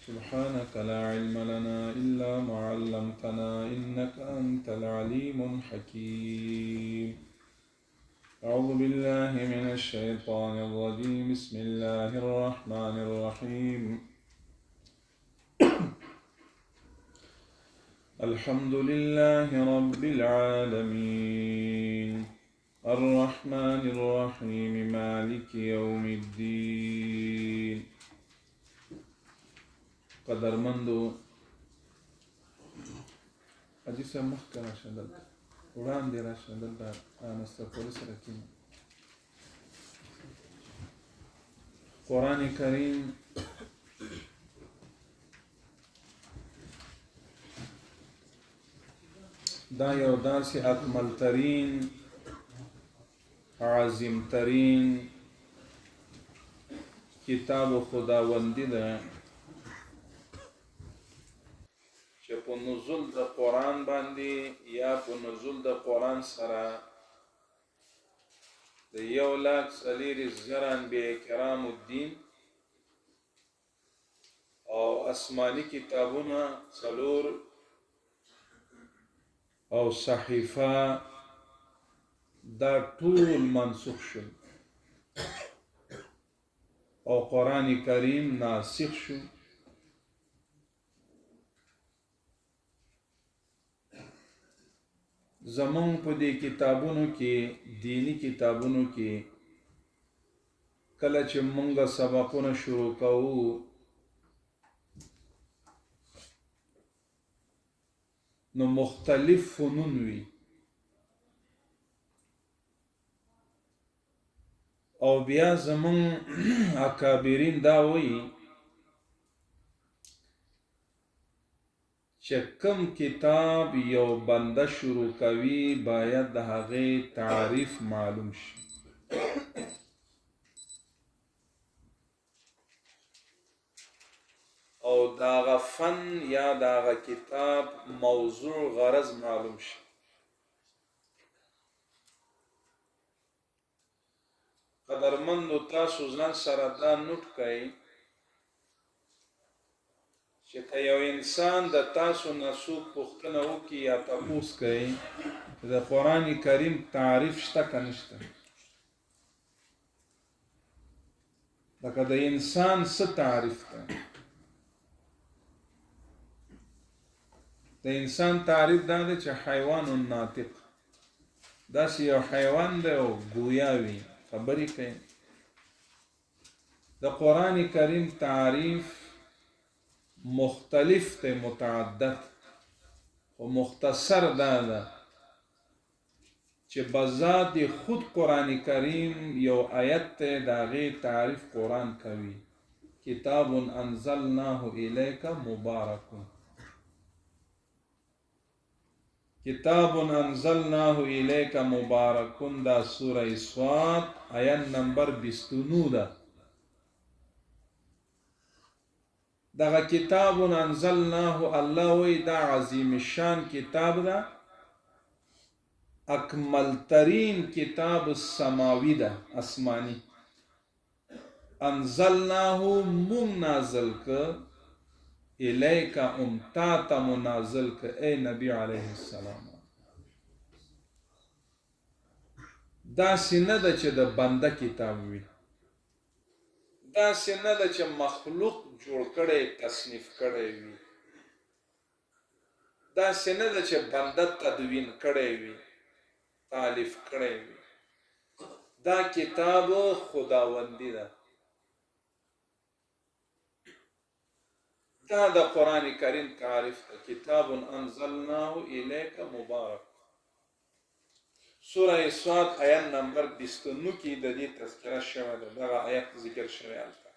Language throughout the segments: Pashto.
سبحانك لا علم لنا إلا ما علمتنا إنك أنت العليم الحكيم. أعوذ بالله من الشيطان الرجيم. بسم الله الرحمن الرحيم. الحمد لله رب العالمين الرحمن الرحيم مالك يوم الدين. قدرمندو حاجي صاحب مخکې راشه دلته، وړاندې راشه دلته، مستر پولیس سره کښېنه. قرآن کریم دا یو داسې اکمل ترین، عظیم ترین کتاب خداوندی ده چې په نزول د قرآن باندې یا په نزول د قرآن سره د 1,40,000 انبیاء کرام الدین او آسماني کتابونه 4 او صحیفه دا ټول منسوخ شول او قرآن کریم ناسخ شو. زمونږ په دې کتابونو کې، دینی کتابونو کې، کله چې مونږ سبقونه شروع کوو نو مختلف فنون وي او بیا زمونږ اکابرین دا وایي چې کوم کتاب یو بنده شروع کوي باید د هغې تعریف معلوم شي. او داغه فن یا داغه کتاب موضوع غرض معلوم شي. قدرمندو تاسو ځان سره دا نوټ کړئ چې که یو انسان د تاسو نه څوک پوښتنه وکړي یا تپوس کوي چې د قرآن کریم تعریف شته که نشته، لکه د انسان څه تعریف ده؟ د انسان تعریف دا دی چې حیوان ناطق، داسې یو حیوان دی او ګویا وي، خبرې کوي. د قرآن کریم تعریف مختلف دی، متعدد، خو مختصر دا ده چې بذات خود قرآن کریم یو آیت ته د هغې تعریف قرآن کوي. کتاب انزلناه الیک مبارک، کتاب انزلناه الیک مبارک، دا سوره صاد آیت نمبر 29 ده. دغه کتاب انزلناه الله وی دا عظیم شان کتاب ده، اکمل ترین کتاب السماوی ده، آسمانی. انزلناه مونږ نازل ک، الیک ام تا ته مو نازل ک ای نبی علیه السلام. داسې نه ده چې د بنده کتاب وي، داسې نه ده چې مخلوق جوړ کړی تصنیف کړی وي، داسې نه ده چې بنده تدوین کړی وي، تالیف کړی وي. دا کتاب خداوندی ده. دا د قرآن کریم تعریف ده. کتاب انزلناه الیک مبارک، سوره صاد آیت نمبر 29 کې د دې تذکره شوې ده، دغه آیت ذکر شوی هلته،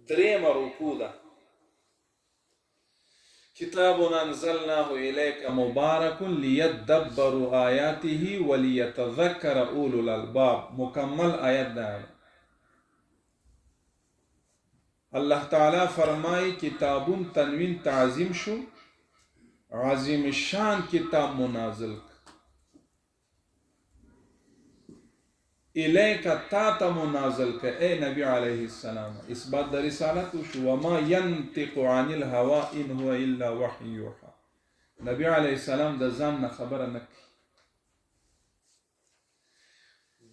درېیمه رکوع ده. کتاب انزلناه الیک مبارک لیدبروا آیاته ولیتذکر اولو الالباب، مکمل آیت ده. الله تعالی فرمای کتابون تنوین تعظیم شو، عظیم شان کتاب منازل. الیک تا ته مو نازل کړ ای نبی علیه السلام، اثبات د رسالت وشو. وما ينطق عن الهوا ان هو الا وحی یوحى، نبی علیه السلام د ځان نه خبره نه کوي.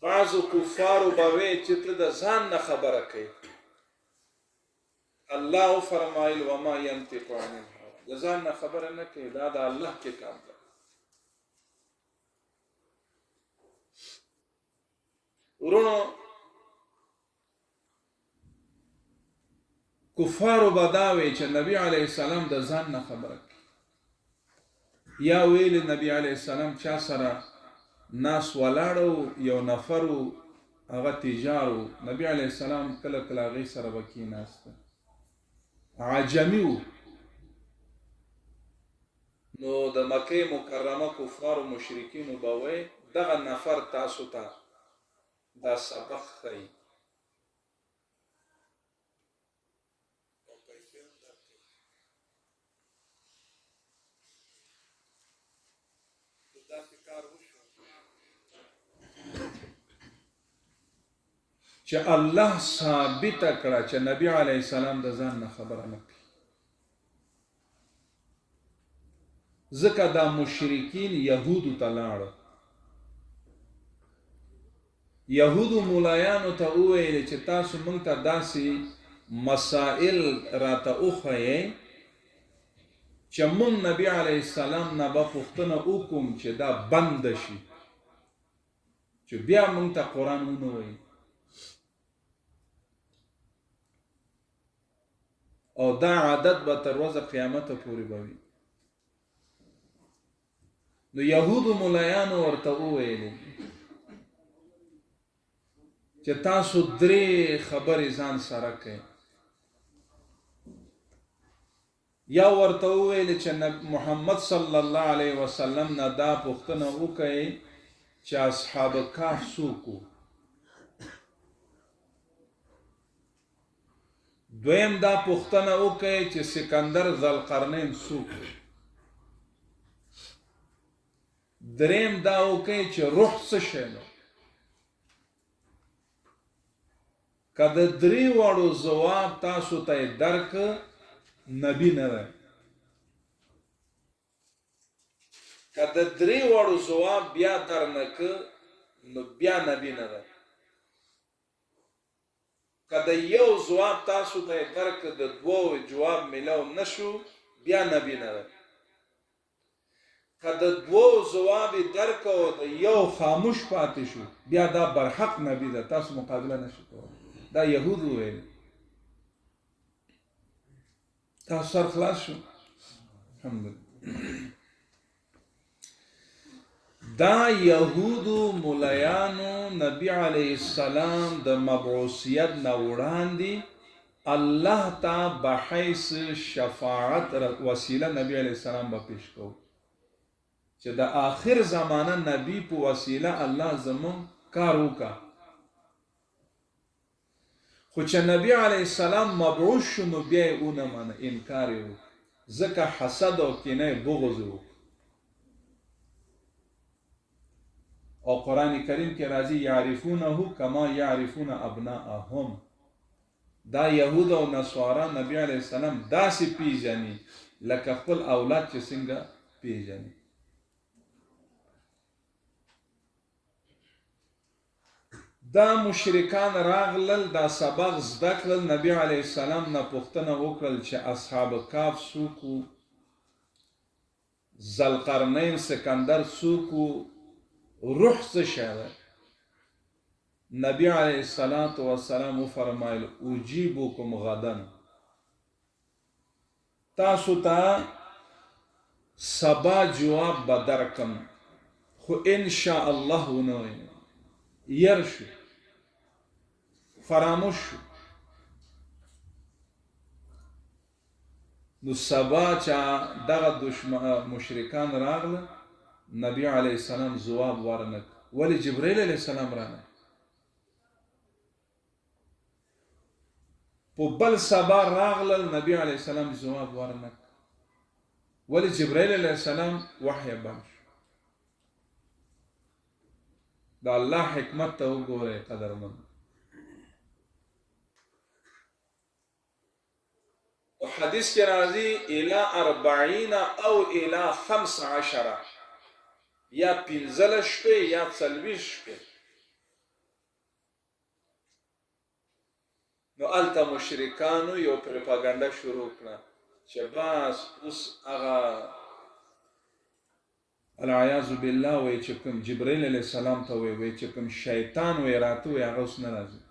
بعضو کفارو به وی چې ته د ځان نه خبره کوي، الله وفرمایل وما ينطق عن الهوا، د ځان نه خبره نه کوي، دا د الله کتاب ده. ورونو کفارو به دا وی چې نبی علیه السلام د ځان نه خبره کوي، یا ویل نبی علیه السلام چا سره ناس ولاړو، یو نفر هغه تجار و، نبی علیه السلام کله کله هغې سره به کېناسته، عجمي و. نو د مکې مکرمه کفارو مشرکینو به وی دغه نفر تاسو ته دا سبق ښیي. او پیسې هم درکوي. نو داسې کار وشو چې الله ثابته کړه چې نبی علیه السلام د ځان نه خبره نه کوي، ځکه دا مشرکین یهودو ته لاړ، یهودو مولایانو ته وویل چې تاسو موږ ته داسې مسائل راته وښیئ چې موږ نبی علیه السلام نه به پوښتنه وکړو چې دا بند شي، چې بیا موږ ته قرآن ونه وایي. او دا عادت به تر ورځې قیامته پورې به وي. نو یهودو ملایانو ورته وویل چې تاسو درې خبرې ځان سره کړئ. یا ورته وویل چې محمد صلی الله علیه وسلم نه دا پوښتنه وکړئ چې اصحاب کهف څوک وو؟ دویم دا پوښتنه وکړئ چې سکندر ذوالقرنین څوک وو؟ دریم دا وکړئ چې روح څه شی دی؟ که د درې واړو ځواب تاسو ته درک نبی نه دی، که د درې واړو ځواب بیا درنک نو بیا نبی نه دی. که د یو ځواب تاسو ته درک د دوو جواب ملو نشو بیا نبی نه دی. که د دوو ځواب درک او د یو خاموش پاتې شو بیا دا برحق نبی ده، تاسو مقابله نشئ کولی. دا یهود وویل. تاسو سر خلاص شو، الحمدلله. دا یهودو ملایانو نبی علیه السلام د مبعوثیت نه وړاندې الله ته بحیث شفاعت وسیله نبی علیه السلام به پیش کو چې د آخر زمانه نبی په وسیله الله زمون کار وکا. خو چې نبی علیه السلام مبعوث شو نو بیا یې ونه منه، انکار یې وکړ، ځکه حسد او کینه یې بغض یې وکړ. او قرآن کریم کې راځي یعرفونه کما یعرفون ابناءهم، دا یهود او نصارا نبی علیه السلام داسې پیژني لکه خپل اولاد چې څنګه پیژني. دا مشرکان راغلل، دا سبق زده کړل، نبی علیه السلام نه پوښتنه وکړل چې اصحاب کاف څوک وو، ذوالقرنین سکندر څوک وو، روح څه شی دی؟ نبی علیه الصلاة والسلام وفرمایل اجیبکم غدا، تاسو ته سبا جواب به درکم، خو ان شاء الله ونه ویل، ير شو، فراموش شو. نو سبا چا دغه دشمن مشرکان راغله، نبی علیه السلام ځواب ورنک، ولی جبرئیل علیه السلام رانه. په بل سبا راغلل، نبی علیه السلام ځواب ورنک، ولی جبرئیل علیه السلام وحی بند شو. د الله حکمت ته وګورئ قدرمن. او حدیث کې راځي الی 40 او الی 15، یا 15 شپې یا 40 شپې. نو هلته مشرکانو یو پروپاګنډه شروع کړه چې بس اوس هغه العیاذ بالله وای چې کوم جبرئیل علیه السلام ته وای، وای چې کوم شیطان وای راته وای، هغه اوس نه راځي.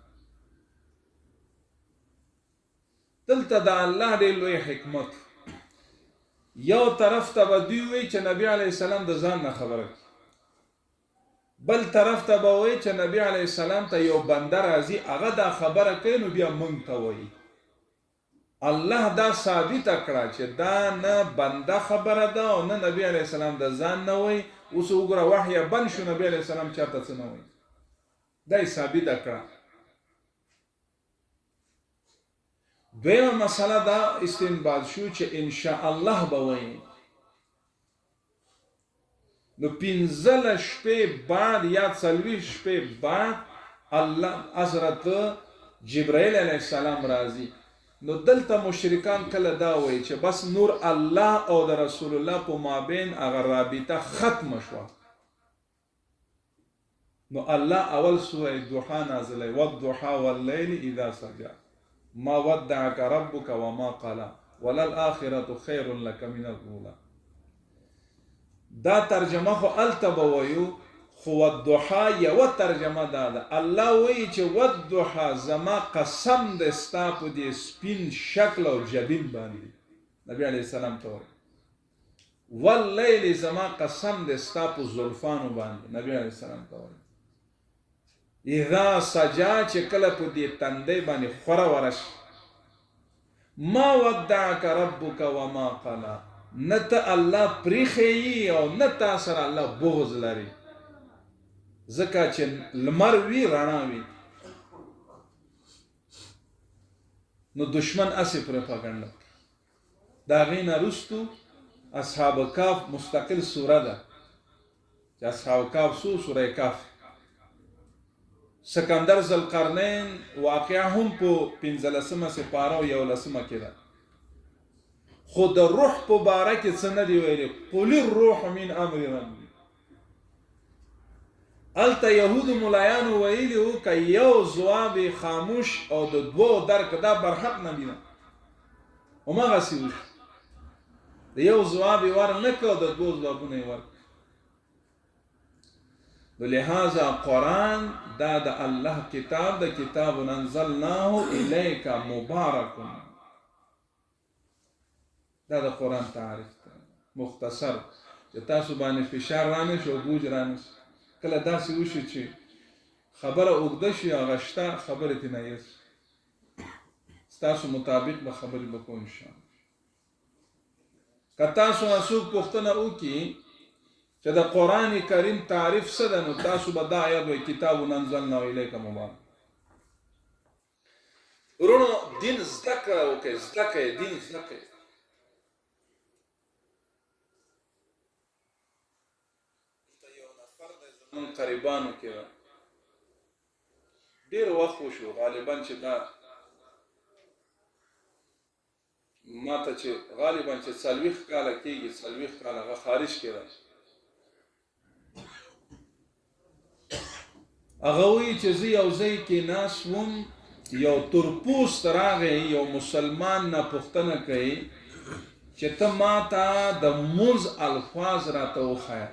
دلته د الله ډېر لوی حکمت، یو طرف ته به دوی وای چې نبی علیه السلام د ځان نه خبره کوي، بل طرف ته به وای چې نبی علیه السلام ته یو بنده راځي هغه دا خبره کوي نو بیا مونږ ته وایي. الله دا ثابته کړه چې دا نه بنده خبره ده او نه نبی علیه السلام د ځان نه وایي. اوس وګوره وحی بند شو، نبی علیه السلام چاته څه نه وایي، دا یې ثابته کړه. دویمه مسله دا استنباط شو چې ان شاء الله به وایي. نو 15 شپې بعد یا 40 شپې بعد الله حضرت جبرائیل علیه السلام راځي. نو دلته مشرکان کله دا وایي چې بس نور الله او د رسول الله په مابین هغه رابطه ختمه شوه. نو الله اول سوره الضحى نازله، والضحى والليل اذا سجى ما ودعك ربك وما قلى وللآخرة خير لك من الأولى. دا ترجمه خو الته به وایو، خو والضحى یوه ترجمه دا ده. الله وایي چې والضحى زما قسم دی ستا په دې سپین شکل او جبین باندې، نبی علیه السلام ته وایي. واللیل زما قسم دی ستا په زلفانو باندې، نبی علیه السلام ته وایي. اذا سجا چې کله په دې تندې باندې خوره ورشي، ما ودعک ربک وما قلا، نه ته الله پریښی او نه تا سره الله بغض لري، ځکه چې لمر وي رڼا وي، نو دشمن هسې پروپاګنډه. د هغې نه وروستو اصحاب کاف مستقل سوره ده چې اصحاب کاف څو سوره کاف، سکندر ذوالقرنین واقعه هم په 15 سپاره او 11 کې ده، خو د روح په باره کې څه نه دی ویلي. قل الروح من امر ربي. هلته یهودو ملایانو ویلي وو که یو ځواب یې خاموش او د دوو درک دا برحق نبي ده، هماغسې وشو. د یو ځواب یې ور نه کړ، د دوو ځوابونه یې ورکړ. نو لہذا قرآن دا د الله کتاب د، کتاب انزلناه الیک مبارک، دا د قرآن تعریف ده مختصر، چې تاسو باندې فشار رانه شي او بوج رانه شي. کله داسې وشي چې خبره اوږده شي، هغه شته خبرې ترې نه یې شي، ستاسو مطابق به خبرې به کوم ان شاء الله. که تاسو نه څوک پوښتنه وکړي چې د قرآن کریم تعریف څه ده، نو تاسو به دا آیات وایئ، کتاب انزلناه الیک مبارک. وروڼو دین زده کړه وکړئ، زده کړئ، دین زده کړئ. دلته یو نفر دی زمونږ قریبانو کې ده، ډېر وخت وشو غالبا چې دا ما ته چې غالبا چې 40 کاله کېږي، 40 کاله هغه خارج کې ده. هغه وایي چې زه یو ځای کې ناست وم، یو تورپوست راغی، یو مسلمان نه پوښتنه کوي چې ته ما ته د مونځ الفاظ راته وښیه.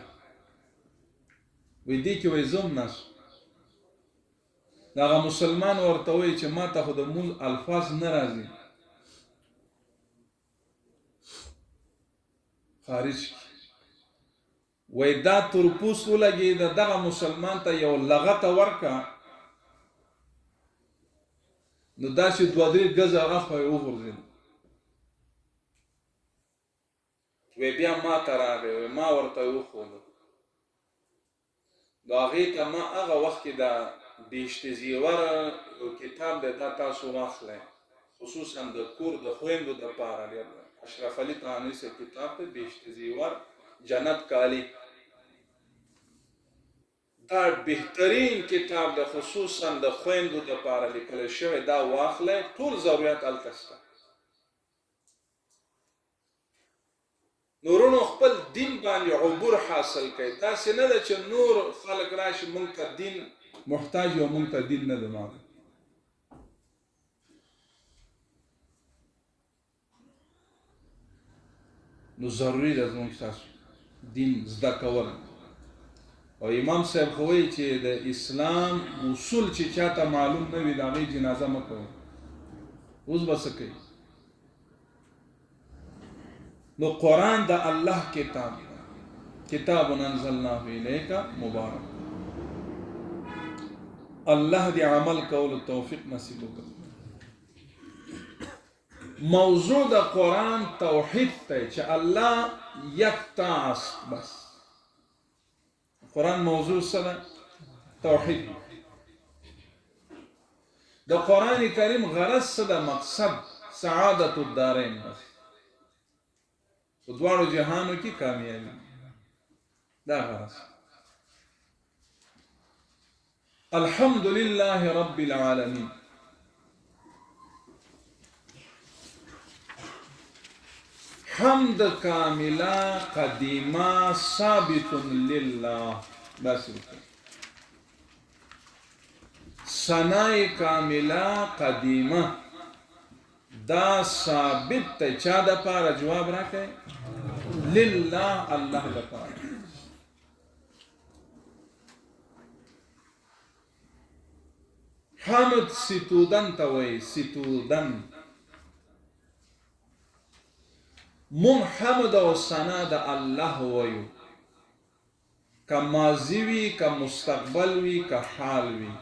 وایي دې کې وایي زه هم ناست وم. دغه مسلمان ورته وایي چې ما ته خو د مونځ الفاظ نه راځي. خارج کی وای دا تورپوست ولګېده، دغه مسلمان ته یو لغته ورکه، نو داسې دوه درې ګزه اخوا یې وغورځېد. وی بیا ما ته راغی، وی ما ورته وښودو. نو هغې ته ما هغه وخت کې دا بهشت زیور یو کتاب دی، دا تاسو واخلئ، خصوصا د کور د خویندو دپاره دی، اشرف علي تهانوي صاحب کتاب دی، بهشت زیور جنت کالی. دا بهترین کتاب د خصوصا د خويندو د پاره لیکل شوی، دا واخلئ، ټول ضرورت هلته شته. نورونو خپل دین باندې عبور حاصل کړئ. داسې نه ده چې نور خلک راشي مونږ ته دین محتاج یو، مونږ ته دین نه ده معلوم. نو ضروري ده زموږ ستاسو دین زده کول. او امام صاحب خو وایي چې د اسلام اصول چې چاته معلوم نه وي د هغې جنازه مه کوئ. اوس به څه کوي؟ نو قرآن د الله کتاب دی، کتاب انزلناه الیک مبارک. الله دې عمل کولو توفیق نصیب وکړي. موضوع د قرآن توحید ته چې الله یکتا است، بس قرآن موضوع سره توحید. د قرآن کریم غرض څه ده؟ مقصد سعادت الدارین، بس په دواړو جهانو کې کامیابي، دا غرض. الحمد لله رب العالمین. حمد کامله قدیمه ثابت لله، داسې وکړه. ثناء کامله قدیمه دا ثابت ته چا د پاره؟ جواب راکړئ، لله، الله د پاره. حمد ستودن ته وایي، ستودن. مونږ حمد او ثنا د الله وایو، که ماضي وي، که مستقبل وي، که حال وي،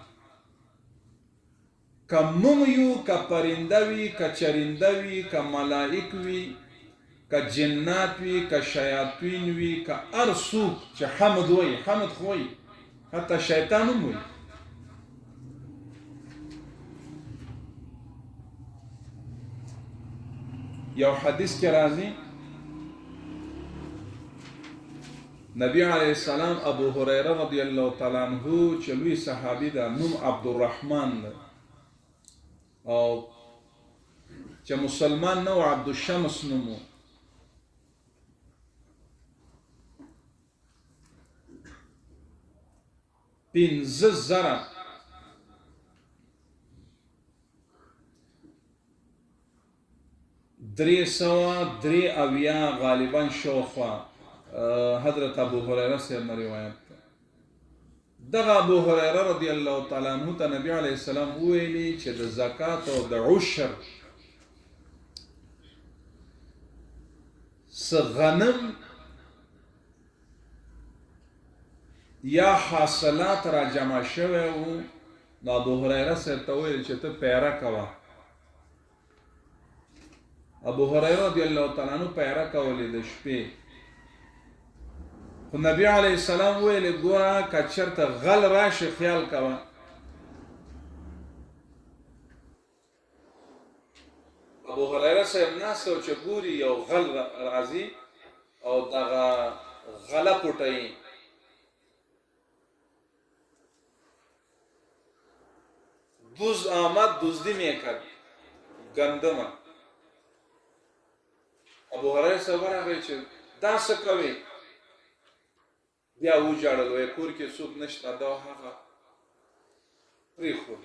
که مونږ یو، که پرنده وي، که چرنده وي، که ملائک وي، که جنات وي، که شیاطین وي، که هر څوک چې حمد وایي، حمد خو وایي، حتی شیطان هم وایي. یو حدیث کې راځي، نبی علیه السلام ابو هريره رضی الله تعالی عنہ چې لوی صحابي ده، نوم عبدالرحمن ده، او چې مسلمان نه و عبدالشمس نوم و. 5000 373 غالبا شاوخوا حضرت ابو هريره صاحب نه روایت ده. دغه ابو هريره رضی الله تعالی عنہ ته نبی علیه السلام وویلي چې د زکات او د عشر څه غنم یا حاصلات را جمع شوی وو، نو ابو هريره صاحب ته وویل چې ته پیره کوه. ابو هريره رضی الله تعالی عنہ پیره کولې د شپې، خو نبی علیه السلام ویل ګوره که چېرته غل راشي خیال کوه. ابو هريره صاحب ناست او چې ګوري یو غل راځي او دغه غله پټوي. دوز آمد دزدی میکرد ګندمه. ابو هريره صاحب ورغی چې دا څه کوې؟ بیا وژړل، وایي کور کې څوک نشته، دا هغه پرېښود.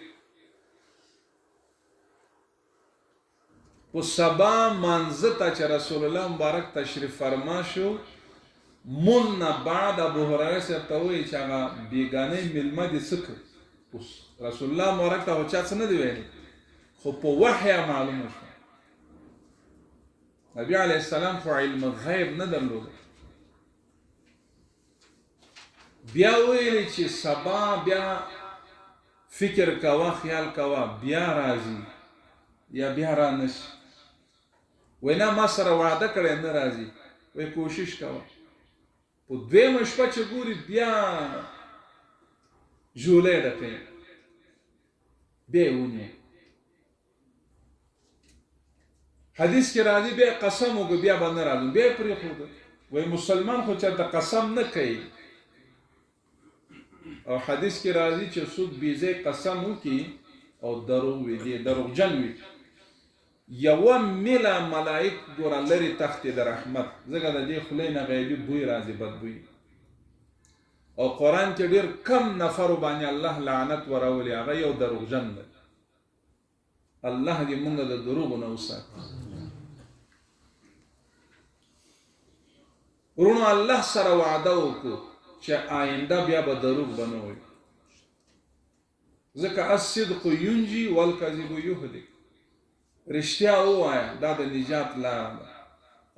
په سبا مانځه ته چې رسول الله مبارک تشریف فرما شو، مونځ نه بعد ابو هريره صاحب ته وایي چې هغه بیګانۍ میلمه دې څه کړ؟ اوس رسول الله مبارک ته خو چا څه نه دی ویلي، خو په وحیه معلومه شوه. نبی علیه السلام خو علم غیب نه درلود. بیا ویل چې سبا بیا فکر کوه، خیال کوه، بیا راځي یا بیا را نشي. وینا ما سره وعده کړې نه راځي، وای کوشش کوه. په دویمه شپه چې ګوري بیا ژولی ډکوي، بیا یې ونیو. حدیث کې راځي بیا قسم وکړ بیا به نه راځم، بیا یې پرېښوده. وایي مسلمان خو چېرته قسم نه کوي. او حدیث کې راځي چې څوک بیزه قسم وکي او دروغ وي، دی دروغجن وي، یوه میله ملائک ګوره لرې تښتي د رحمت، ځکه د دې خولې نه غیبي بوی راځي، بدبوی. او قرآن کې ډېر کم نفرو باندې الله لعنت وراولي، هغه یو دروغجن دی. الله دې مونږ د دروغو نه وساتي. ورونو الله سره وعده وکړو چې آینده بیا به دروغ به نه وایو، ځکه الصدق ينجي والکذب يهلك. رښتیا ووایه، دا د نجات لاره ده،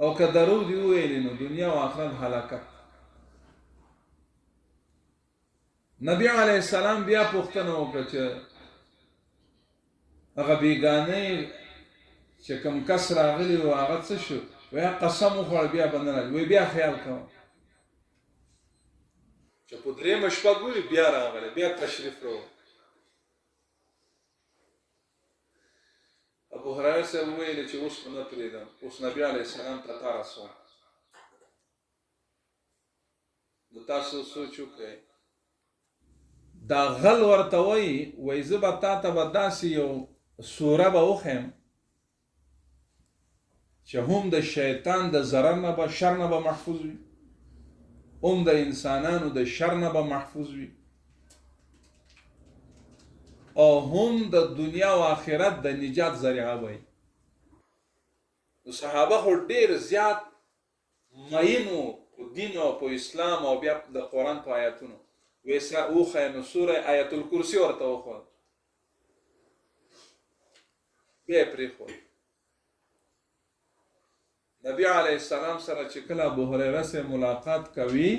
او که دروغ دې وویلې نو دنیا او آخرت هلاکت. نبی علیه السلام بیا پوښتنه وکړه چې هغه بیګانه چې کوم کس راغلی و هغه څه شو؟ ویا قسم وخوړ بیا به نه راځي. وی بیا خیال کوه چې په درېیمه شپه ګوري بیا راغلی، بیا تشریف راوړ. ابو هريره صاحب وویل چې اوس خو نه پرېږدم، اوس نبی علیه السلام ته تا رسوم. نو تاسو سوچ وکړئ، دا غل ورته وایي، وایي زه به تا ته به داسې یو سوره به وښیم چې هم د شیطان د ضرر نه به شر نه به محفوظ وي، هم د انسانانو د شر نه به محفوظ وي، او هم د دنیا او آخرت د نجات ذریعه وي. نو صحابه خو ډیر زیات مین وو په دین او په اسلام او بیا د قرآن په آیاتونو. ویسا وښیه، نو سوره آیت الکرسي ورته وښوده، بیا یې پرېښود. نبی علیه السلام سره چې کله ابو هریره سره ملاقات کوي،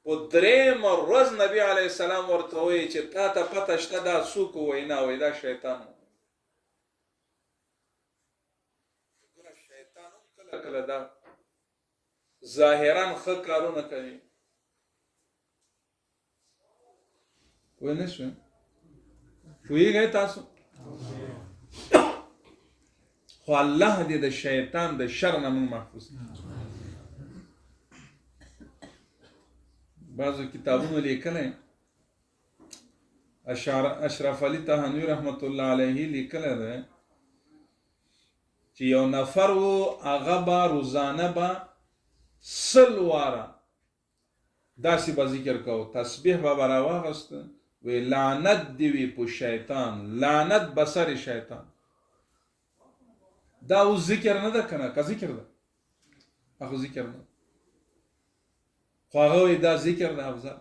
په درېیمه ورځ نبی علیه السلام ورته وایي چې تا ته پته شته دا څوک؟ وایي نه، وایي دا شیطان و. ګوره شیطان هم کله کله دا ظاهرا ښه کارونه کوي. پوه نه شوئ؟ پوهېږئ تاسو؟ خو الله دې د شیطان د شر نه موږ محفوظ کړي. بعضو کتابونو لیکلی، اشرف علي تهانوي رحمت الله علیه لیکلی دی چې یو نفر وو، هغه به روزانه به 100 واره داسې به ذکر کو، تسبیح به به راواغسته، وی لعنت دی وی په شیطان، لعنت بسر شیطان. دا اوس ذکر نه ده کنه، که ذکر ده؟ هغه ذکر نه، خو هغه وی دا ذکر ده افضل.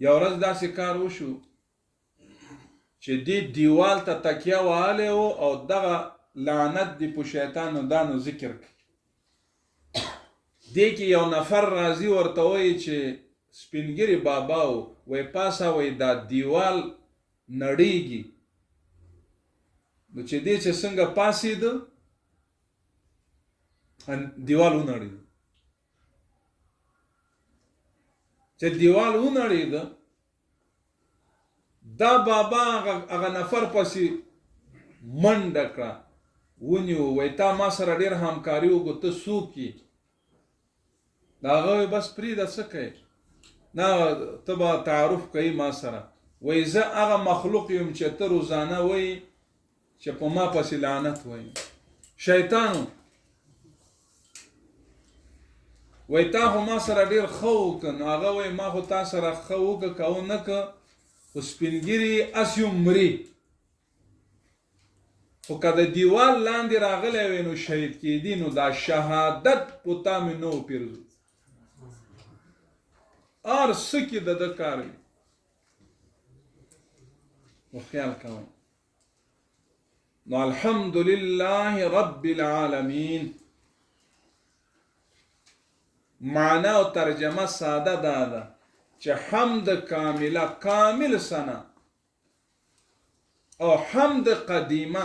یو ورځ داسې کار وشو چې دې دیوال ته تکیه وهلی و او دغه لعنت دی په شیطان دا نو ذکر کړي. دې کې یو نفر راځي ورته وایي چې سپینګری بابا و، وایي پاسه، وایي دا دیوال نړیږي. نو چې دې چې څنګه پاسېده دیوال ونړېد. چې دیوال ونړېد، دا بابا هغه نفر پسې منډه کړه، ونیو، وایي تا ما سره ډېر همکاري وکړو، ته څوک یې؟ د هغه وایي بس پرېږده، څه کوې؟ نه ته به تعارف کوي ما سره. وایي زه هغه مخلوق یم چې ته روزانه وایي چې په ما پسې لعنت وایي. شیطانو وای تا خو ما سره ډیر ښه وکړ. نو هغه وای ما خو تا سره ښه وکړ که ونه که، خو سپینګیري هسې هم مري، خو که د دیوال لاندې راغلی وی نو شهید کېدی، نو دا شهادت په تا مې نه و پیرزو. هر څه کې د ده کار وي. نو خیال کوئ. نو الحمدلله رب العالمین معنا او ترجمه ساده دا ده چې حمد کامله، کامل سنا، او حمد قدیمه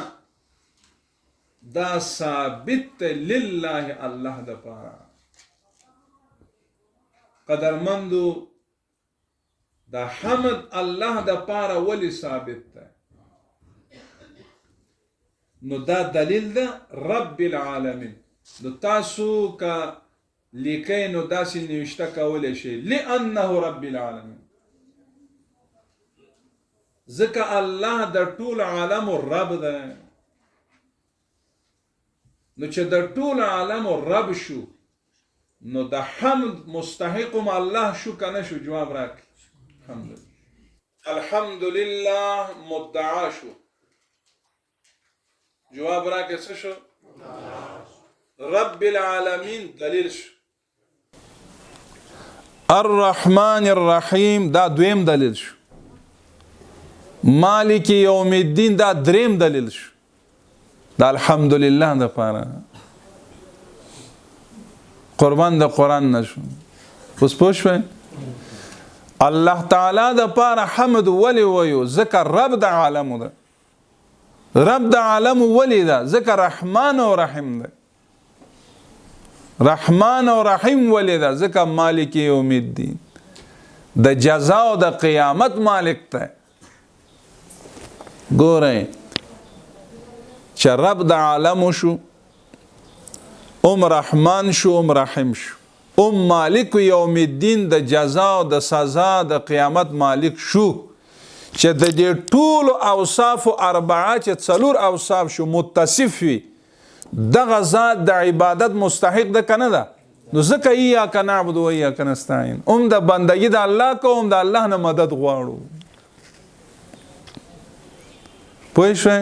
دا ثابت لله الله د پاره. قدرمندو، دا حمد الله د پاره ولی ثابت ده؟ نو دا دلیل ده رب العالمین. نو تاسو که لیکئ نو داسې نوشته کولی شئ لأنه رب العالمین، ځکه الله د ټول عالم رب دی. نو چې د ټول عالم رب شو نو د حمد مستحق هم الله شو که نه شو؟ جواب راکړي. الحمدلله مدعا شو. جواب راکړي څه شو؟ رب العالمین دلیل شو. الرحمن الرحیم دا دویم دلیل شو. مالک یوم الدین دا دریم دلیل شو. دا الحمدلله د پاره قربان د قرآن نشو. اوس پوه شوئ؟ الله تعالی د پاره حمد ولې وایو؟ ځکه رب د عالم ده. رب د عالم ولې ده؟ ځکه رحمان او رحیم ده. رحمان او رحیم ولې ده؟ ځکه مالک یوم الدین، د جزا او د قیامت مالک ده. ګورئ چې رب د عالم شو، ام رحمان شو، ام رحیم شو، ام مالک یوم الدین، د جزا او د سزا د قیامت مالک شو. چې د دې ټولو اوصافو اربعه چې څلور اوصاف شو متصف وي، دغه ذات د عبادت مستحق ده که نه ده؟ نو ځکه ایاک نعبد و ایاک نستعین، هم د بندګي د الله کوو، هم د الله نه مدد غواړو. پوه شوئ؟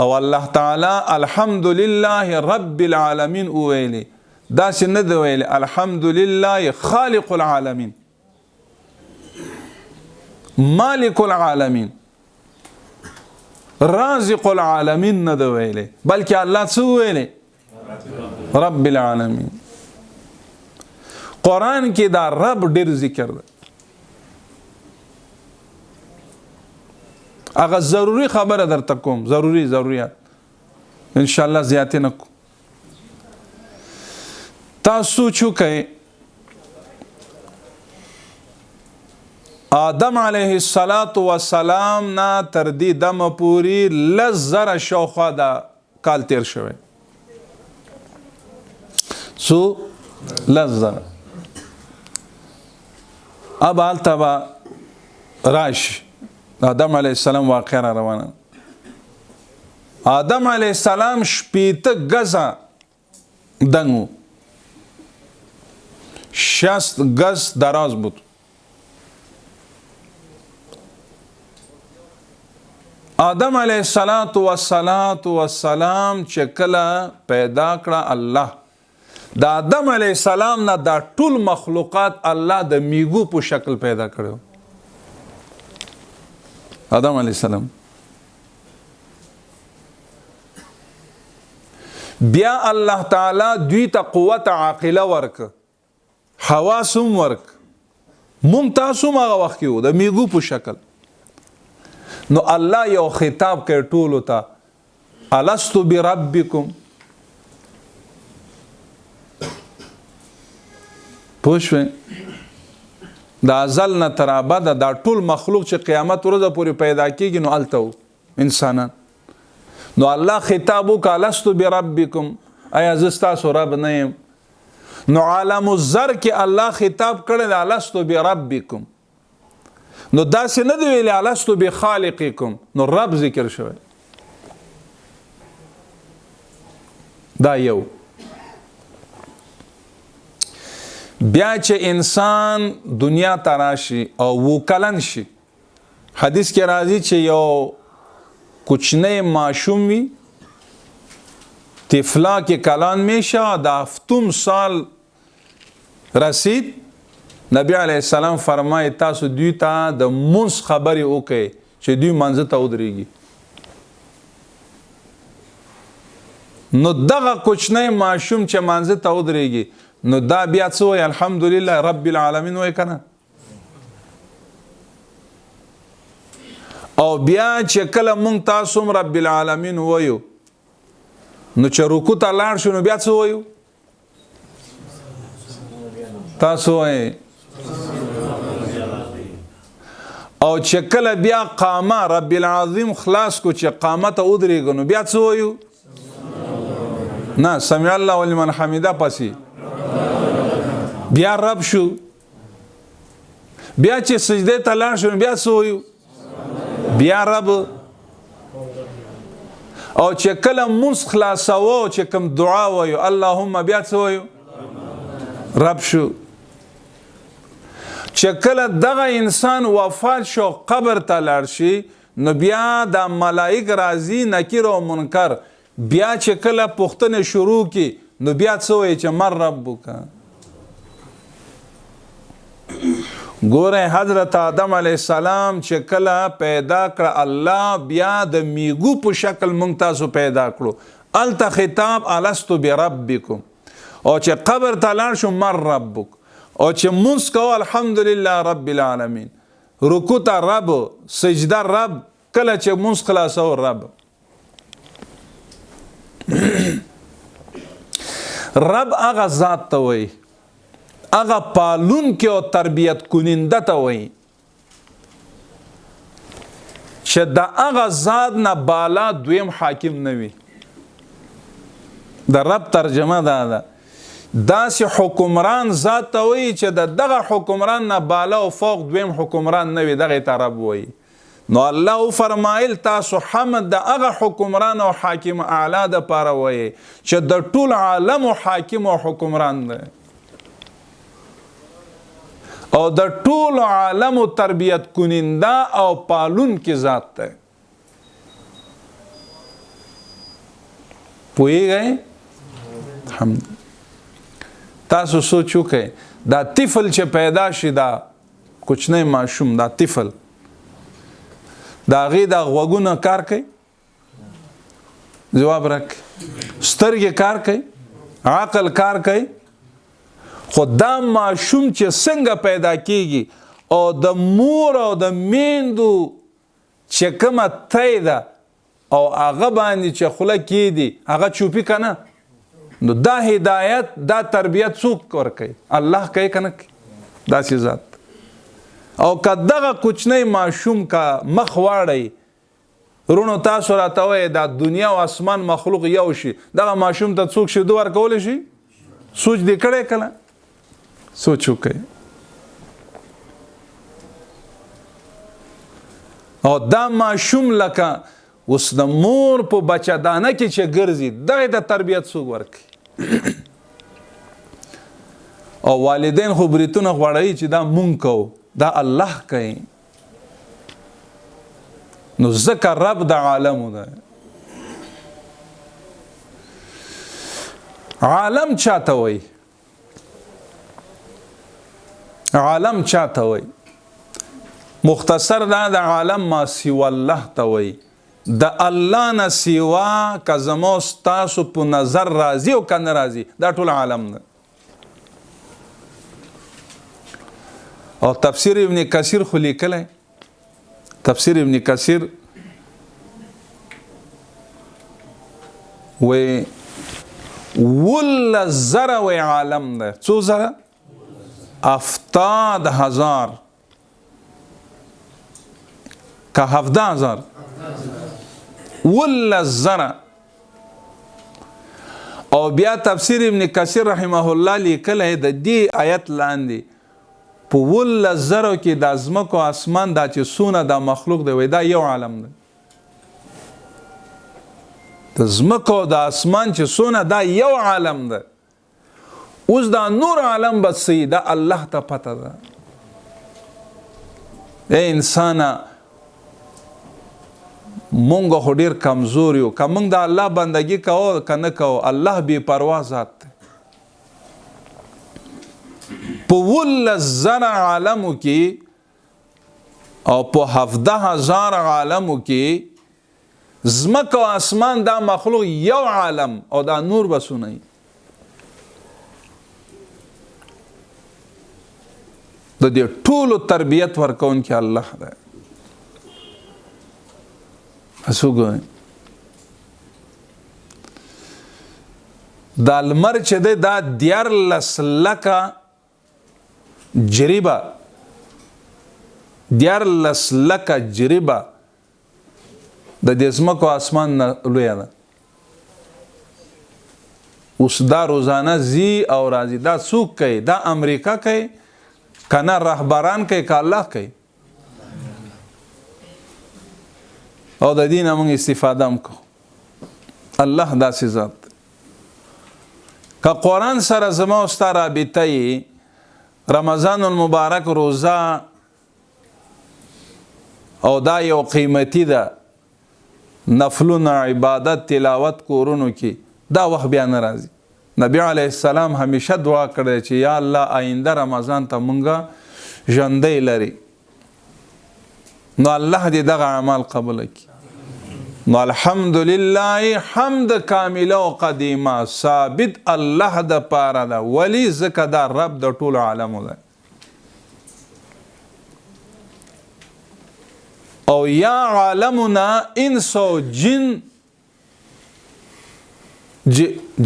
او الله تعالی الحمدلله رب العالمین وویلې، داسې نه دی ویلې الحمدلله خالق العالمین، مالک العالمین، رازق العالمین نه دی ویلې، بلکې الله څه وویلې؟ رب العالمین. قرآن کې دا رب ډېر ذکر دی. هغه ضروري خبره درته کوم، ضروري ضروریات انشاءالله زیاتې نه کوم. تاسو سوچ وکړئ، آدم علیه الصلاة والسلام نه تر دې دمه پورې 10,000 شاوخوا دا کال تیر شوی. څو؟ 10,000. اب هلته به راشي آدم علیه السلام واقعه را روانه. آدم علیه السلام 60 ګزه دنګ و، 60 ګز دراز بود. آدم علیه الصلاة والسلام چې کله پیدا کړه الله، د آدم علیه السلام نه دا ټول مخلوقات الله د میګو په شکل پیدا کړو. آدم علیه السلام بیا الله تعالی دوی ته قوت عاقله ورک، حواس هم ورک. مونږ تاسو هم هغه وخت کې وو د میګو په شکل. نو الله یو خطاب کوي ټولو ته، الست بربکم. پوه شوې؟ د ازل نه تر ابده دا ټول مخلوق چې قیامت ورځه پورې پیدا کېږي نو هلته وو انسانان. نو الله خطاب وکړه، الست بربکم، ایا زه ستاسو رب نه یم؟ نو عالم الذر کې الله خطاب کړی دی، الست بربکم. نو داسې نه دی ویلي الست بخالقکم، نو رب ذکر شوی. دا یو. بیا چې انسان دنیا ته راشي او وکلن شي، حدیث کې راځي چې یو کوچنی ماشوم وي، طفلا کې کلان میشه، د هفتم سال رسید، نبی علیه السلام فرمایي تاسو دوی ته د مونځ خبرې وکړئ چې دوی مانځه ته ودرېږي. نو دغه کوچنی ماشوم چې مانځه ته ودرېږي نو دا بیا څه وایي؟ الحمدلله رب العالمین وایي که نه؟ او بیا چې کله مونږ تاسو هم رب العالمین وایو نو چې رکوع ته لاړ شو نو بیا څه وایو؟ تاسو وایئ. او چې کله بیا قامه رب العظیم خلاص کو، چې قامه ته ودرېږو نو بیا څه وایو؟ نه، سمع الله لمن حمیده پسې بیا رب شو. بیا چې سجده ته لاړ شو بیا څه وایو؟ بیا رب. او چې کله مونځ خلاصوو چې کوم دعا وایو اللهم، بیا څه وایو؟ رب شو. چې کله دغه انسان وفات شو قبر ته لاړ شي نو بیا دا ملائک راځي نکیر او منکر، بیا چې کله پوښتنې شروع کی نو بیا څه وایي چې من ربک. ګوره حضرت آدم علیه السلام چې کله پیدا کړه الله بیا د میګو په شکل مونږ تاسو پیدا کړو، هلته خطاب الست بربکم، او چې قبر ته لاړ شو من ربک، او چې مونځ کوو الحمدلله رب العالمین، رکوع ته رب، سجده رب، کله چې مونځ خلاصو رب. رب هغه ذات ته وایي، هغه پالونکی او تربیت کننده ته وایي چې د هغه ذات نه بالا دویم حاکم نه وي. د رب ترجمه دا ده، داسې حکمران ذات ته وایي چې د دغه حکمران نه بالا او فوق دویم حکمران نه وي، دغې ته رب وایي. نو الله وفرمایل تاسو حمد د هغه حکمران او حاکم اعلی د پاره وایي چې د ټول عالم حاکم او حکمران دی او د ټول عالم تربیت کننده او پالونکی ذات دی. پوهیږئ؟ الحمد. تاسو سوچ وکړئ دا طفل چې پیدا شي، دا کوچنی ماشوم، دا طفل، د هغې دا غوږونه کار کوي؟ ځواب راکړئ. سترګې کار کوي؟ عقل کار کوي؟ خو دا ماشوم چې څنګه پیدا کیږي او د مور او د میندو چې کومه تی ده او هغه باندې چې خوله کیدي هغه چوپي که نه، نو دا هدایت دا تربیت څوک ورکوي؟ الله کوي که نه کوي؟ داسې ذات. او که دغه کوچنی ماشوم که مخ واړوي، رونو تاسو راته وایئ دا دنیا او اسمان مخلوق یو شي، دغه ماشوم ته څوک شیدو ورکولی شي؟ سوچ دې کړی کله؟ سوچ وکړئ. او دا ماشوم لکه اوس د مور په بچه دانه کې چې ګرځي دغې ته تربیت څوک ورکوي؟ او والدین خو بریتونه غوړوي چې دا مونږ کوو، دا الله کوي. نو ځکه رب د عالمو دی. عالم چاته وایي؟ عالم چاته وایي؟ مختصر دا د عالم ما سوا الله ته وایي. د الله نه سوا که زما ستاسو په نظر راځي او که نه راځي، دا ټول عالم دی. او تفسیر ابن کثیر خو لیکلی، تفسیر ابن کثیر وی 17,000 وی عالم دی. څو زره؟ 70,000 که 17,000، 17,000. او بیا تفسیر ابن کثیر رحمه الله لیکلی د دې آیت لاندې په 17,000 کې د ځمکو اسمان دا چې څونه دا مخلوق دی، وایي دا یو عالم دی. د ځمکو د اسمان چې څونه دا یو عالم دی. اوس دا نور عالم به څه وي، دا الله ته پته ده. ای انسانه، مونږ خو ډېر کمزور یو، که مونږ د الله بندګي کوو که نه کوو، الله بې پروا ذات دی. په 17,000 عالمو کې او په 17,000 عالمو کې ځمکه او اسمان دا مخلوق یو عالم او دا نور به څونه وي؟ د دې ټولو تربیت ورکوونکی الله دی. څوک وایي؟ دا لمر چې دی دا 13 لکه جریبه، 13 لکه جریبه د دې ځمکو اسمان نه لویه ده. اوس دا روزانه ځي او راځي، دا څوک کوي؟ دا امریکا کوي که نه رهبران کوي که الله کوي؟ او د دې نه موږ استفاده هم کوو. الله داسې ذات دی. که قرآن سره زما او ستا رابطه یې، رمضان المبارک روزه او دا یو قیمتي ده، نفلونه، عبادت، تلاوت کورونو کې، دا وخت بیا نه راځي. نبی علیه السلام همیشه دعا کړې چې یا الله آینده رمضان ته مونږه ژوندی لري، نو الله دې دغه اعمال قبول کړي. نو الحمدلله حمد کامله او قدیمه ثابت الله د پاره ده. ولی؟ ځکه دا رب د ټول عالم ده. او یا عالمنا انس او جن،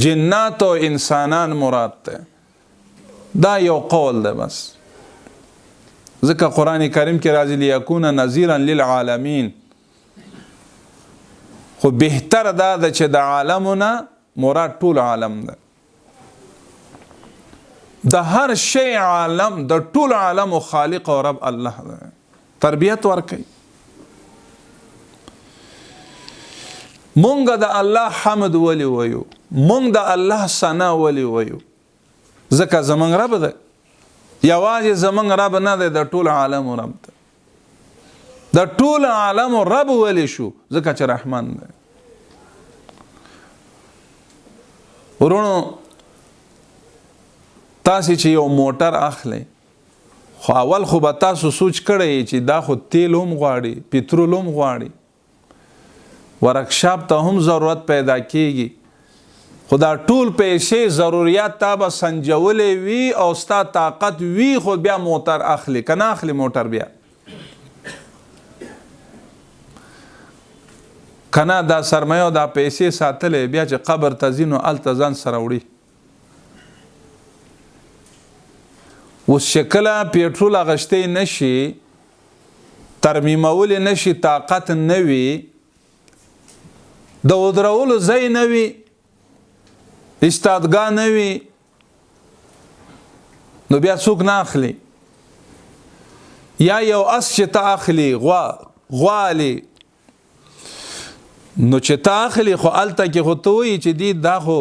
جنات او انسانان مراد ده. دا یو قول ده بس، ځکه قرآن کریم کې راځي لیکون نذیرا للعالمین. خو بهتر دا ده چې د عالمنا مراد ټول عالم ده، د هر شی عالم، د ټول عالم خالق او رب الله ده. تربیت ورکوي. مونږ د الله حمد ولي وایو، مونږ د الله ثنا ولي وایو؟ ځکه زمونږ رب ده. یوازې زمونږ رب نه دی، د ټول عالم رب ده. د ټول عالم رب ولي شو؟ ځکه چې رحمان دی. ورونو تاسې چې یو موټر اخلئ، خو اول خو به تاسو سوچ کړی چې دا خو تیل هم غواړي، پترول هم غواړي، ورکشاپ ته هم ضرورت پیدا کیږي، خو دا ټول پیسې ضروریات تا به سنجولی وي او ستا طاقت وي، خو بیا موټر اخلي که نه اخلي موټر بیا که نه دا سرمایه او دا پیسې ساتلی، بیا چې قبر ته ځي نو هلته ځان سره وړي. اوس چې کله پیټرول اغشتی نه شي، ترمیمولی نه شي، طاقت نه وي، د ودرولو ځای نه وي، استادګاه نه وي، نو بیا څوک نه اخلي. یا یو اس چې ته اخلي، غوا اخلي، نو چې ته اخلي خو هلته کې خو ته وایي چې دی دا خو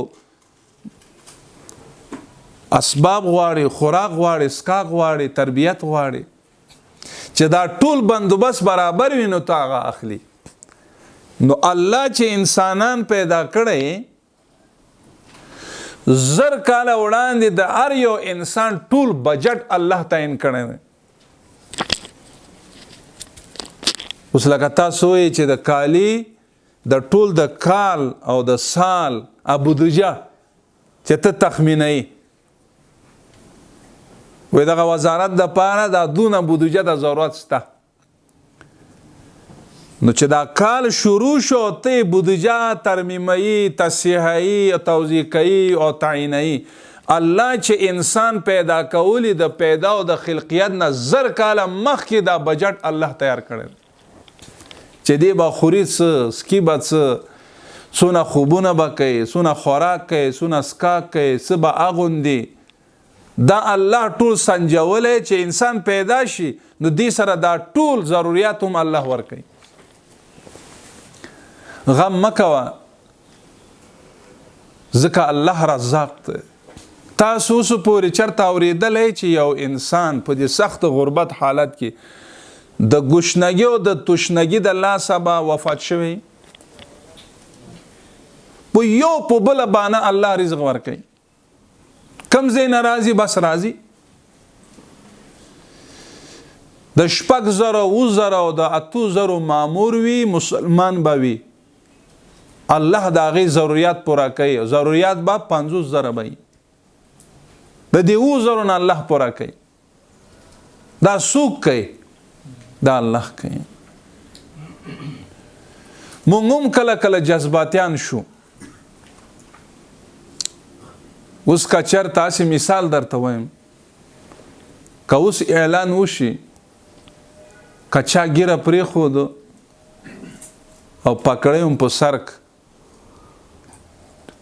اسباب غواړي، خوراک غواړي، څښاک غواړي، تربیت غواړي، چې دا ټول بندوبست برابر وي نو ته هغه اخلي. نو الله چې انسانان پیدا کړی 1000 کاله وړاندې د هر یو انسان ټول بجټ الله تعین کړی دی. اوس لکه تاسو وایئ چې د کالي د ټول د کال او د سال بودجه چې ته تخمینوي، وایي دغه وزارت د پاره دا دونه بودجه د ضرورت شته. نو چې دا کال شروع شو ته یې بودجه ترمیموي، تصحیحوي، توضیح کوي او تعینوي. الله چې انسان پیدا کولی د پیدا او د خلقیت نه 1000 کاله مخکې دا بجټ الله تیار کړی چې دی به خوري څه، څکي به څه، څونه خوبونه به کوي، څونه خوراک کوي، څونه څښاک کوي، څه به اغوندي. دا الله ټول سنجولی چې انسان پیدا شي نو دې سره دا ټول ضروریات هم الله ورکوي. غم مه کوه ځکه الله رزاق دی. تاسو اوس پورې چېرته اورېدلی چې یو انسان په دې سخت غربت حالت کې د ګشنګي او د تشنګي د لاسه به وفات شوی؟ په یو په بله بانه الله رزق ورکوي. کم ځای نه راځي بس راځي. د 6000 7,000 او د 8,000 مامور وي، مسلمان به وي، الله د هغې ضروریات پوره کوي. ضروریات به 50,000 به وي، د دې 7,000 نه الله پوره کوي. دا څوک کوي؟ دا الله کوي. مونږ هم کله کله جذباتیان شو. اوس که چېرته هسې مثال درته وایم، که اوس اعلان وشي که چا ږیره پرېښوده او پکړی هم په سر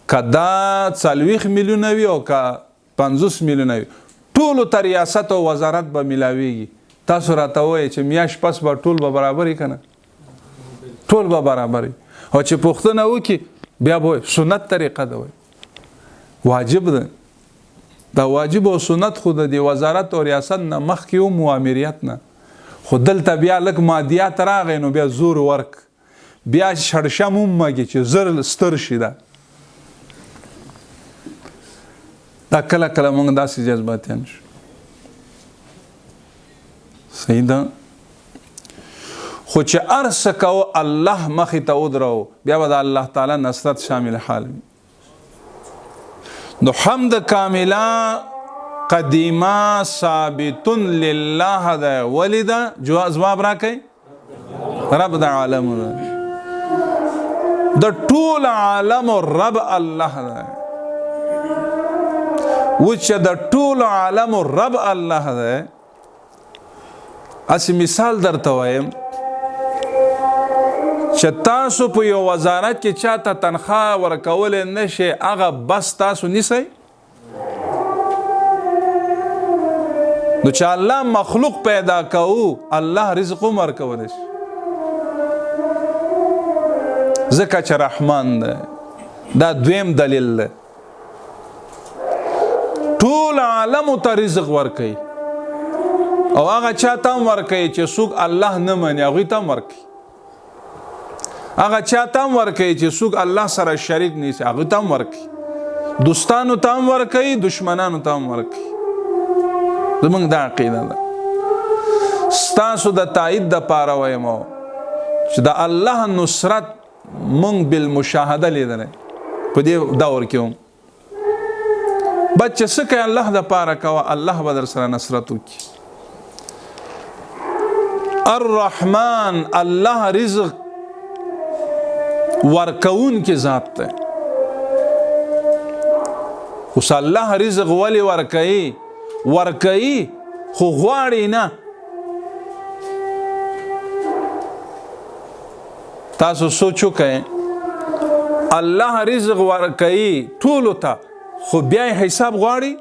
که دا 40 میلیونه وي او که 50 میلیونه وي، ټولو ته ریاست او وزارت به ملاویږي. تاسو راته وایئ چې میاشت پس به ټول به برابر وي که نه؟ ټول به برابر وي. او چې پوښتنه وکړي بیا به وایي سنت طریقه ده، وایي واجب ده. دا واجب او سنت خو د دې وزارت او ریاست نه مخکې هم و، امریت نه. خو دلته بیا لږ مادیات راغی نو بیا زور ورک، بیا شړشم هم مګي چې زر ستر شي. دا دا کله کله موږ داسې جذباتیان شو. صحیح ده. خو چې هر څه کوو الله مخې ته ودرو، بیا به د الله تعالی نصرت شامل حال وي. نو حمد کامله قدیمه ثابت لله ده. ولې ده؟ جواب راکړئ. رب د عالم ده، د ټول عالم رب الله ده. و چې د ټول عالم رب الله ده، هسې مثال درته وایم چې تاسو په یو وزارت کې چاته تنخوا ورکولی نه شئ، هغه بس تاسو نیسئ. نو چې الله مخلوق پیدا کوو، الله رزق هم ورکولی شي، ځکه چې رحمان دی. دا دویم دلیل دی. ټول عالم ته رزق ورکوي، او هغه چاته هم ورکوي چې څوک الله نه مني، هغوی ته هم ورکوي. هغه چاته هم ورکوي چې څوک الله سره شریک نیسي، هغوی ته هم ورکوي. دوستانو ته هم ورکوي، دشمنانو ته هم ورکوي. زمونږ دا عقیده ده. ستاسو د تایید دپاره وایم چې د الله نصرت مونږ بالمشاهده لیدلی په دې دور کې هم. بس چې څه کوې الله دپاره کوه، الله به در سره نصرت وکړي. الرحمن، الله رزق ورکوونکی ذات دی. اوس الله رزق ولې ورکوي؟ ورکوي خو غواړي نه. تاسو سوچ وکړئ، الله رزق ورکوي ټولو ته، خو بیا یې حساب غواړي.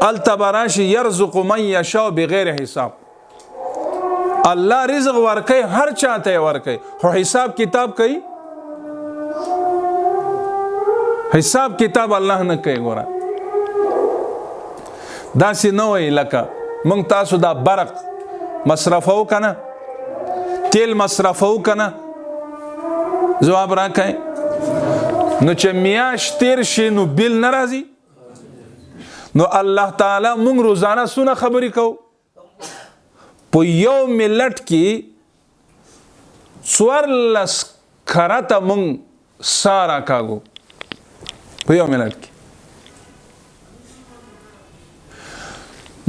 هلته به راشي یرزق من یشاء بغیر حساب. الله رزق ورکوي، هر چاته یې ورکوي، خو حساب کتاب کوي؟ حساب کتاب الله نه کوي. ګوره داسې نه وایي لکه موږ تاسو دا برق مصرفو که نه، تیل مصرفو که نه، ځواب راکړئ. نو چې میاشت تیر شي نو بیل نه راځي. نو الله تعالی موږ روزانه څونه خبرې کوو؟ په یو ملت کې 14 کرته موږ سا راکاږو، په یو ملت کې.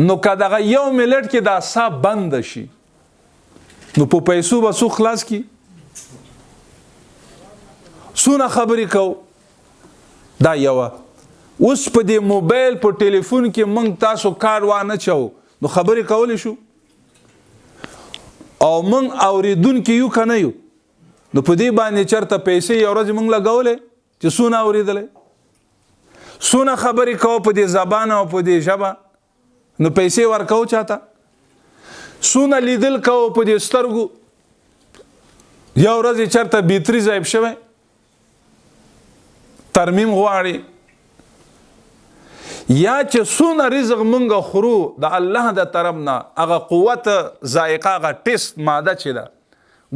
نو که دغه یو ملت کې دا سا بند شي، نو په پیسو به څوک خلاص کړي؟ څونه خبرې کوو؟ دا یوه. اوس په دې موبایل په ټلیفون کې موږ تاسو کار وانه چوو، نو خبرې کولی شو؟ او موږ اورېدونکي یو که نه یو؟ نو په دې باندې چېرته پیسې یو ورځ موږ لګولې چې څونه اورېدلی، څونه خبرې کوو په دې زبان او په دې ژبه، نو پیسې ورکوو چاته؟ څونه لیدل کوو په دې سترګو، یو ورځ یې چېرته بیتري ضایع شوی، ترمیم غواړي. یا چې څونه رزق مونږ خورو د الله د طرف نه، هغه قوت ذایقه، هغه ټیسټ ماده چې ده،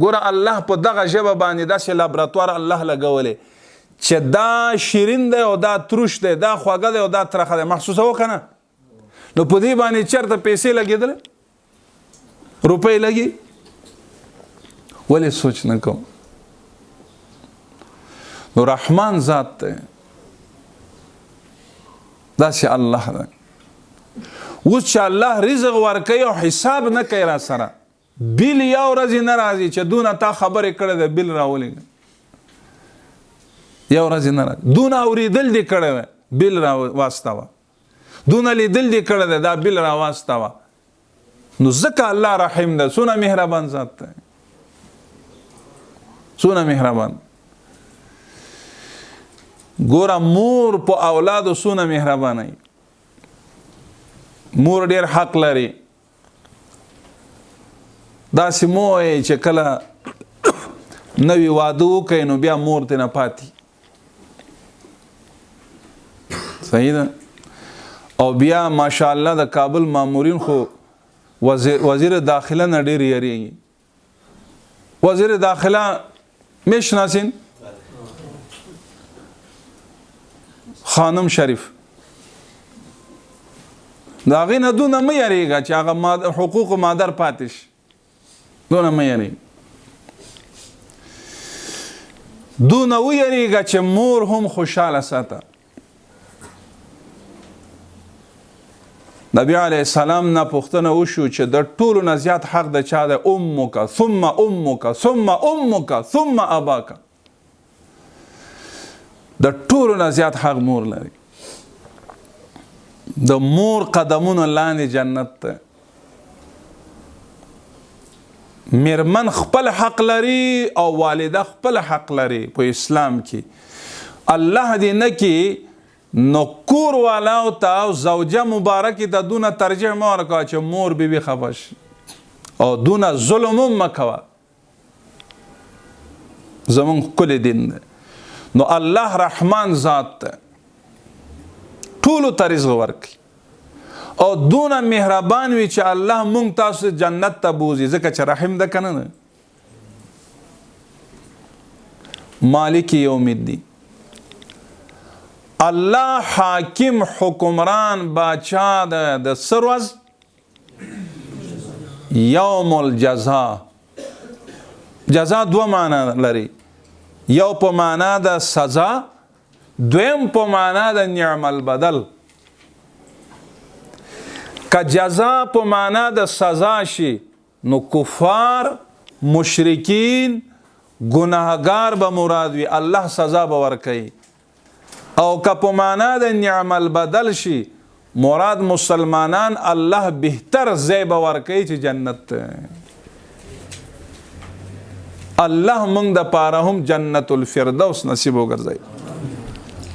ګوره الله په دغه ژبه باندې داسې لابراتوار الله لګولی چې دا شیرین دی او دا تروش دی، دا خواږه دی او دا ترخه دی، محسوسوه که نه؟ نو په دې باندې چېرته پیسې لګېدلې، روپۍ لګي؟ ولې سوچ نه کوم؟ نو رحمان ذات دی، داسې الله دی. اوس چې الله رزق ورکوي او حساب نه کوي را سره، بیل یو ورځ نه راځي چې دونه تا خبرې کړې ده بیل راولېږه، یو ورځ نه راځي. دونه اورېدل دې کړی دی بیل را واستوه، دونه لیدل دې کړی دی دا بیل را واستوه. نو ځکه الله رحیم دی، څونه مهربان ذات دی، څونه مهربان. ګوره مور په اولادو څونه مهربانه وي، مور ډیر حق لري. داسې مو وایي چې کله نوی واده وکړئ نو بیا مور ترې نه پاتې، صحیح ده. او بیا ماشاءالله د کابل مامورین خو وزیر داخله نه ډېر یریږي. وزیر داخله میشناسین خانم شریف، د هغې نه دونه مه یریږه چې هغه حقوق مادر پاتې شي، دونه مه یریږه، دونه ویریږه چې مور هم خوشحاله ساته. نبی علیه السلام نه پوښتنه وشو چې د ټولو نه زیات حق د چا دی؟ امک ثم امک ثم امک ثم اباک. د ټولو نه زیات حق مور لري. د مور قدمونو لاندې جنت ته. میرمن خپل حق لري او والده خپل حق لري په اسلام کې. الله دې نه کې نو کور والاو ته او زوجه مبارکې ته دونه ترجیح مه ورکوه چې مور بیبي خفه شي، او دونه ظلم هم مه کوه. زمونږ ښکلی دین دی. نو الله رحمان ذات دی، ټولو ته رزق ورکوي او دونه مهربان وي چې الله مونږ تاسو جنت ته بوځي، ځکه چې رحم ده که نه ده. مالک یوم الدین، الله حاکم حکمران باچا ده د څه ورځ؟ یوم الجزا. جزا دوه معنا لري، یو په معنا د سزا، دویم په معنا د نعم البدل. که جزا په معنا د سزا شي نو کفار، مشرکین، ګناهګار به مراد وي، الله سزا به ورکوي. او که په معنا د نعم البدل شي مراد مسلمانان، الله بهتر ځای به ورکوي چې جنت ته. الله موږ د پاره هم جنت الفردوس نصیب وګرځوي.